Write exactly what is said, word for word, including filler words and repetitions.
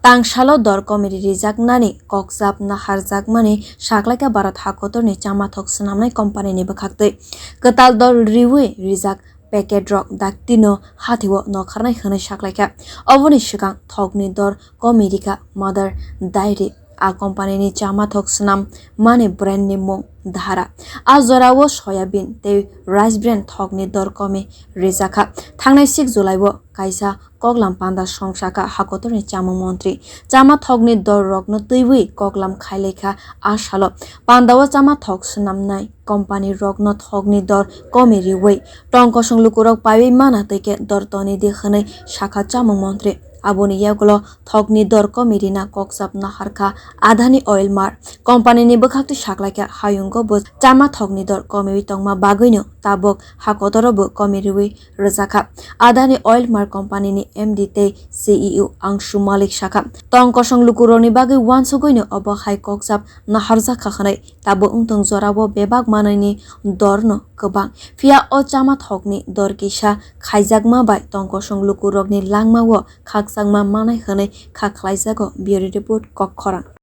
Tangsalo dor komiri rijaknani kokjap naharjakmani saklaikha Bharat hakotorni chamathok swnamnai company ni bwkhaktwi. Kwtal dor riwi rijak packet rok daktino hathio nokharnai hwnwi saklaikha. Oboni swkang thokni dor komi rikha Mother Dairy. A company ni chamathok swnam mani brand ni mung Dhara. A jorao soyabin tei rice bran thokni dor komi rijakha. Thangnai six July o kaisa koklam panda songchakha hakotorni chamung montri. Chamathokni dor rokno twiwi koklam khailaikha a salo. Pandao chamathok swnamnai company rokno thokni dor komi riwi tong kosong lukurok paiwi mana twi khe dor toni di hwnwi sakha chamung montri. Aboni yagulo thokni dor komi rina kokjap naharkha Adani Oil Mart company ni bwkhaktwi saklaikha hayungo bo chamathokni dor komiwi tongma bagwino tabuk hakotoro bo komi riwi rwjakha. Adani Oil Mart company ni M D tei C E O Angshu Malik sakha, tong kosong lukurokni bagwi uansugwino obo hai kokjap naharjakha hwnwi. Tabuk wngtong jorao bebak manwini dorno kwbang, phiya o chamathokni dor kisa khaijakma bai tong kosong lukurokni langmao khakchangma manai hwnwi kha khlaijago. Bureau Report, Kokkhorang.